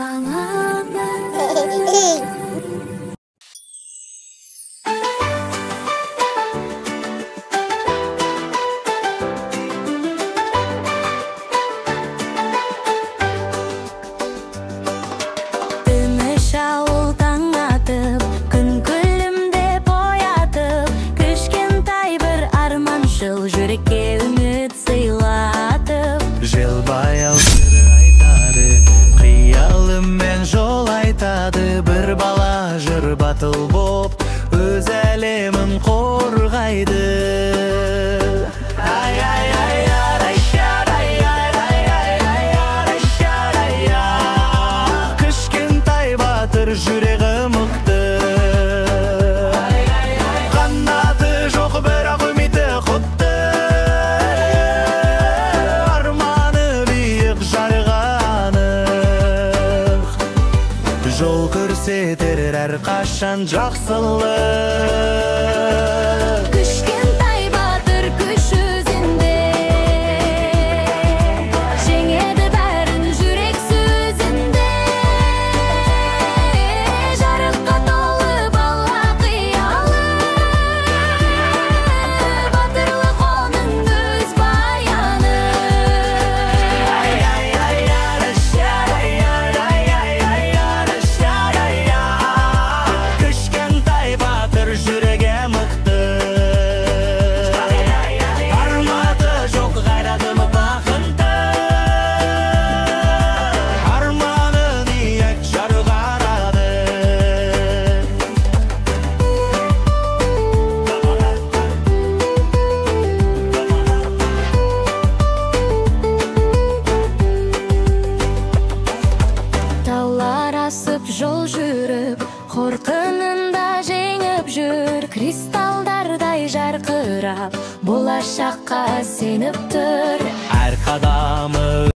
Баламын. Тыныш ауыл таң атып, күн күлімдеп оятып, кішкентай бір арманшыл жүрекке үміт сыйлатып. Жел баяу сыр айтады, қиялымен жол айтады, бір бала жыр батыл боп, өз әлемін қорғайды. Ай, ай, ай, ай, ай, ай, ай, ай, ай, ай, ай, кішкентай батыр жүрегі мықты. Қанаты жоқ, бірақ үміті құтты. Арманы биік, жарығы анық. Жол көрсетер әрқашан жақсылық. Кішкентай батыр күш өзінде, жеңеді бәрін жүрек сөзінде. Жарыққа толы бала қиялы, батырлық оның өз баяны. Ай, ай, ай, ай, ай, ай, ай, ай, ай, ай, кішкентай батыр жүрегі мықты. Арматы жоқ, қайраты бақытты. Арманы ниет жарғарады. Таулар асып жол жүріп, қорқынын да жеңіп жүр, кристалдардай жарқырап, болашаққа сеніп тұр. Әр қадамы